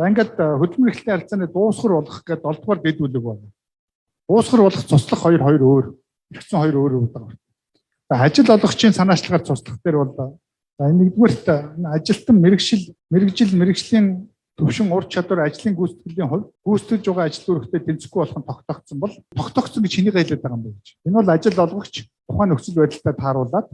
За, ингээд хөдөлмөр эрхлэлтийн харилцааны дуусгар болох гэдэг 7 дугаар дэд бүлэг байна. Дуусгар болох цуслах хоёр хоёр өөр. Эргэцэн хоёр өөр өөр байгаа. За, ажил олгогчийн санаачлагаар цуслах дээр бол, за, нэгдүгээрт ажилтан мэргэжил мэргэжлийн төвшин, ур чадвар, ажлын гүйцэтгэлийн хувьд гүйцэтгэж байгаа ажил үүрэгтэй тэнцэхгүй болох нь тогтоогдсон бол, тогтоогдсон гэж хэнийг хэлээд байгаа юм бэ гэж. Энэ бол ажил олгогч тухайн нөхцөл байдалтай тааруулаад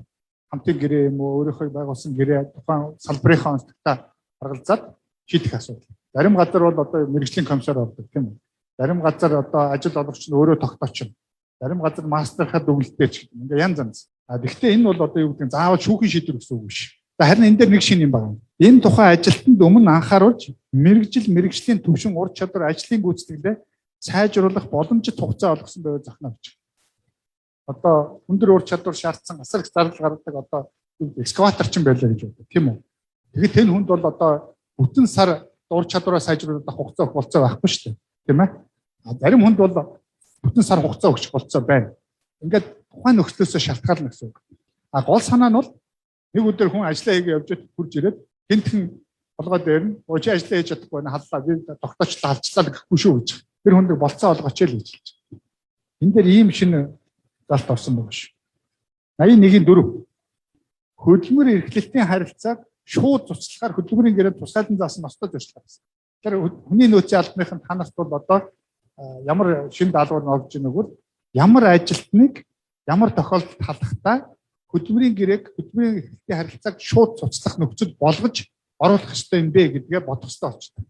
хамтын гэрээ юм уу, өөрийнхөө байгуулсан гэрээ, тухайн салбарынхаа онцлогтой харгалзаад шийдэх асуудал. Зарим газар бол одоо мэргэжлийн комиссар ордог, тийм үү? Зарим газар одоо ажил олгогч нь өөрөө тогтоочно. Зарим газар мастерхаа дүгнэлттэй ч гэдэг. Ингээ янз янз. А гэхдээ энэ бол одоо юу гэдэг нь заавал шүүхийн шийдвэр гэсэн үг биш. За, харин энэ дээр нэг шинэ юм байна. Энэ тухай ажилтнанд өмнө анхааруулж мэргэжил мэргэжлийн төвшин, ур чадвар, ажлын гүйцэтгэлээ сайжруулах боломжит хугацаа олгосон байвал зохино гэж. Одоо өндөр ур чадвар шаардсан, асар их зардал гаргадаг одоо экскаватор ч юм байлаа гэж боддог, тийм үү? Тэгээд тэр хүнд бол одоо бүтэн сар ур чадвараа сайжруулах хугацаа өгөх болцоо байхгүй шүү дээ. Тийм ээ? А зарим хүнд бол бүтэн сар хугацаа өгчих болцоо байна. Ингээд тухайн нөхцлөөсөө шалтгаална гэсэн үг. А гол санаа нь бол нэг өдөр хүн ажиллаа хийгээ явж хүрж ирээд гинтхэн толгой дээр нь "Оо, чи ажиллаа хийж чадахгүй байна, халлаа, би тогтоочлаа, халчлаа" гэхгүй шүү гэж. Тэр хүнд болцоо олгооч л гэж хэлж. Энэ дээр ийм шинэ залт орсон байгаа шүү. 81-ийн 4. Хөдөлмөр эрхлэлтийн харилцааг шууд цуцлахаар хөдөлмөрийн гэрээнд тусгайлан заасан ёстой зуршлаа гэсэн. Тэгэхээр хүний нөөцийн албаныхан та нарт бол одоо ямар шинэ даалгавар нь орж ийнэг бол ямар ажилтныг ямар тохиолдолд халахдаа хөдөлмөрийн гэрээг, хөдөлмөрийн эрхлэлтийн харилцааг шууд цуцлах нөхцөл болгож оруулах ёстой юм бэ гэдгээ бодох ёстой болчихдог.